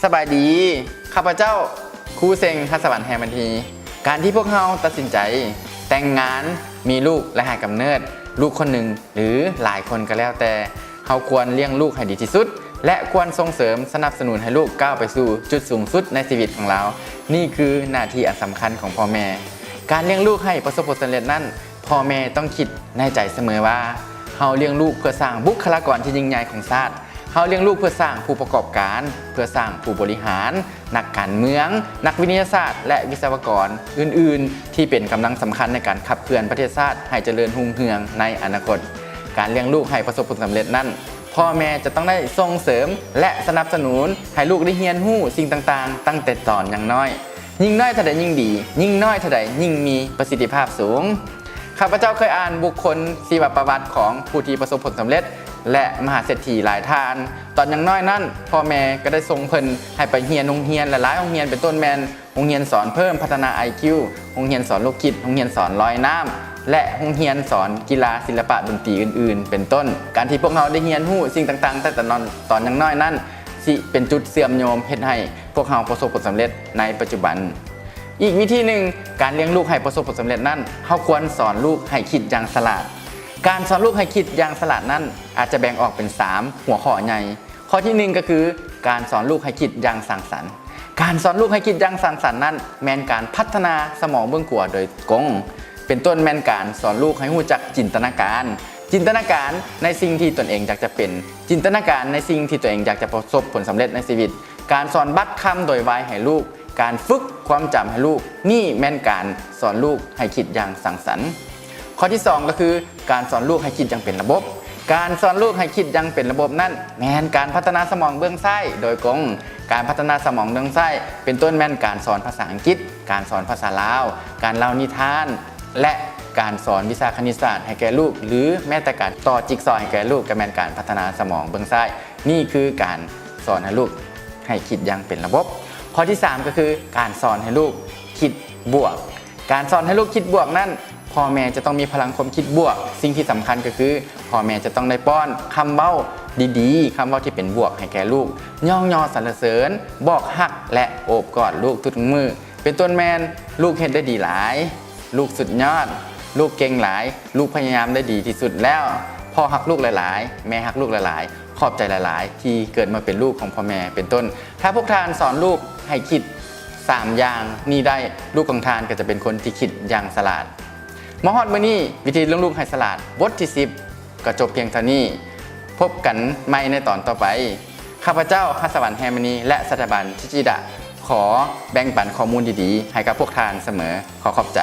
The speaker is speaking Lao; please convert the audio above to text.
ສະບາຍດີ, ຂ້າພະເຈົ້າ ຄູເສັງ ທັດສະຫວັນ ແຮມມະນີ. ການທີ່ພວກເຮົາຕັດສິນໃຈແຕ່ງງານ, ມີລູກ ແລະ ໃຫ້ກຳເນີດລູກຄົນໜຶ່ງ ຫຼື ຫຼາຍຄົນກໍແລ້ວແຕ່, ເຮົາຄວນລ້ຽງລູກໃຫ້ດີທີ່ສຸດ ແລະ ຄວນສົ່ງເສີມສະໜັບສະໜູນໃຫ້ລູກກ້າວໄປສູ່ຈຸດສູງສຸດໃນຊີວິດຂອງລາວ. ນີ້ຄືໜ້າທີ່ອັນສຳຄັນຂອງພໍ່ແມ່. ການລ້ຽງລູກໃຫ້ປະສົບຜົນສຳເລັດນັ້ນ, ພໍ່ແມ່ຕ້ອງຄິດໃນໃຈສະເໝີວ່າ ເຮົາລ້ຽງລູກເພື່ອສ້າງບຸກຄະລາກອນທີ່ຍິ່ງໃຫຍ່ຂອງຊາດ, ເຮົາລ້ຽງລູກເພື່ອສ້າງຜູ້ປະກອບການ, ເພື່ອສ້າງຜູ້ບໍລິຫານ, ນັກການເມືອງ, ນັກວິທະຍາສາດ ແລະ ວິສະວະກອນອື່ນໆ ທີ່ເປັນກຳລັງສຳຄັນໃນການຂັບເຄື່ອນປະເທດຊາດໃຫ້ຈະເລີນຮຸ່ງເຮືອງໃນອະນາຄົດ. ການລ້ຽງລູກໃຫ້ປະສົບຜົນສຳເລັດນັ້ນ, ພໍ່ແມ່ຈະຕ້ອງໄດ້ສົ່ງເສີມ ແລະ ສະໜັບສະໜູນໃຫ້ລູກໄດ້ຮຽນຮູ້ສິ່ງຕ່າງໆ ຕັ້ງແຕ່ຕອນຍັງນ້ອຍ. ຍິ່ງນ້ອຍເທົ່າໃດຍິ່ງດີ, ຍິ່ງນ້ອຍເທົ່າໃດຍິ່ງມີປະສິດທິພາບສູງ. ຂ້າພະເຈົ້າເຄີຍອ່ານບຸກຄົນຊີວະປະຫວັດຂອງຜູ້ທີ່ປະສົບຜົນສຳເລັດ ແລະ ມະຫາເສດຖີຫຼາຍທ່ານ. ຕອນຍັງນ້ອຍນັ້ນ, ພໍ່ແມ່ກໍໄດ້ສົ່ງເພິ່ນໃຫ້ໄປຮຽນໂຮງຮຽນຫຼາຍໆໂຮງຮຽນ ເປັນຕົ້ນແມ່ນ ໂຮງຮຽນສອນເພີ່ມພັດທະນາໄອຄິວ, ໂຮງຮຽນສອນລູກຄິດ, ໂຮງຮຽນສອນລອຍນ້ຳ ແລະ ໂຮງຮຽນສອນກິລາ, ສິລະປະ, ດົນຕີອື່ນໆ ເປັນຕົ້ນ. ການທີ່ພວກເຮົາໄດ້ຮຽນຮູ້ສິ່ງຕ່າງໆ ແຕ່ຕອນ ຕອນຍັງນ້ອຍນັ້ນ ຊິເປັນຈຸດເຊື່ອມໂຍງເຮັດໃຫ້ພວກເຮົາປະສົບຜົນສຳເລັດໃນປັດຈຸບັນ. ອີກວິທີໜຶ່ງ, ການລ້ຽງລູກໃຫ້ປະສົບຜົນສຳເລັດນັ້ນ, ເຮົາຄວນສອນລູກໃຫ້ຄິດຢ່າງສະຫຼາດ. ການສອນລູກໃຫ້ຄິດຢ່າງສະຫຼາດນັ້ນ ອາດຈະແບ່ງອອກເປັນສາມຫົວຂໍ້ໃຫຍ່. ຂໍ້ທີໜຶ່ງກໍຄື ການສອນລູກໃຫ້ຄິດຢ່າງສ້າງສັນ. ການສອນລູກໃຫ້ຄິດຢ່າງສ້າງສັນນັ້ນ ແມ່ນການພັດທະນາສະໝອງເບື້ອງຂວາໂດຍກົງ, ເປັນຕົ້ນແມ່ນການສອນລູກໃຫ້ຮູ້ຈັກຈິນຕະນາການ, ຈິນຕະນາການໃນສິ່ງທີ່ຕົນເອງຢາກຈະເປັນ, ຈິນຕະນາການໃນສິ່ງທີ່ຕົວເອງຢາກຈະປະສົບຜົນສຳເລັດໃນຊີວິດ, ການສອນບາດຄຳໂດຍໄວໃຫ້ລູກ, ການຝຶກຄວາມຈຳໃຫ້ລູກ, ນີ້ແມ່ນການສອນລູກໃຫ້ຄິດຢ່າງສ້າງສັນ. ຂໍ້ທີສອງກໍຄື ການສອນລູກໃຫ້ຄິດຢ່າງເປັນລະບົບ. ການສອນລູກໃຫ້ຄິດຢ່າງເປັນລະບົບນັ້ນ ແມ່ນການພັດທະນາສະໝອງເບື້ອງຊ້າຍໂດຍກົງ. ການພັດທະນາສະໝອງເບື້ອງຊ້າຍ ເປັນຕົ້ນແມ່ນການສອນພາສາອັງກິດ, ການສອນພາສາລາວ, ການເລົ່ານິທານ ແລະ ການສອນວິຊາຄະນິດສາດໃຫ້ແກ່ລູກ ຫຼື ແມ້ແຕ່ການຕໍ່ຈິກຊໍໃຫ້ແກ່ລູກ ກໍແມ່ນການພັດທະນາສະໝອງເບື້ອງຊ້າຍ. ນີ້ຄືການສອນໃຫ້ລູກໃຫ້ຄິດຢ່າງເປັນລະບົບ. ຂໍ້ທີສາມກໍຄື ການສອນໃຫ້ລູກຄິດບວກ. ການສອນໃຫ້ລູກຄິດບວກນັ້ນ ພໍ່ແມ່ຈະຕ້ອງມີພະລັງຄວາມຄິດບວກ. ສິ່ງທີ່ສຳຄັນກໍຄື ພໍ່ແມ່ຈະຕ້ອງໄດ້ປ້ອນຄຳເວົ້າດີໆ, ຄຳເວົ້າທີ່ເປັນບວກໃຫ້ແກ່ລູກ, ຍ້ອງຍໍສັນລະເສີນ, ບອກຮັກ ແລະ ໂອບກອດລູກທຸກມື້. ເປັນຕົ້ນແມ່ນ ລູກເຮັດໄດ້ດີຫຼາຍ, ລູກສຸດຍອດ, ລູກເກັ່ງຫຼາຍ, ລູກພະຍາຍາມໄດ້ດີທີ່ສຸດແລ້ວ, ພໍ່ຮັກລູກຫຼາຍໆ, ແມ່ຮັກລູກຫຼາຍໆ, ຂອບໃຈຫຼາຍໆ ທີ່ເກີດມາເປັນລູກຂອງພໍ່ແມ່ ເປັນຕົ້ນ. ຖ້າພວກທ່ານສອນລູກໃຫ້ຄິດສາມຢ່າງນີ້ໄດ້, ລູກຂອງທ່ານກໍຈະເປັນຄົນທີ່ຄິດຢ່າງສະຫຼາດ. ມາຮອດມື້ນີ້, ວິທີລ້ຽງລູກໃຫ້ສະຫຼາດ ບົດທີສິບ ກໍຈົບພຽງເທົ່ານີ້. ພົບກັນໃໝ່ໃນຕອນຕໍ່ໄປ. ຂ້າພະເຈົ້າ ຮັດສະຫວັນ ແຮມມະນີ ແລະ ສະຖາບັນ ທິດຈິດະ ຂໍແບ່ງປັນຂໍ້ມູນດີໆ ໃຫ້ກັບພວກທ່ານສະເໝີ. ຂໍຂອບໃຈ.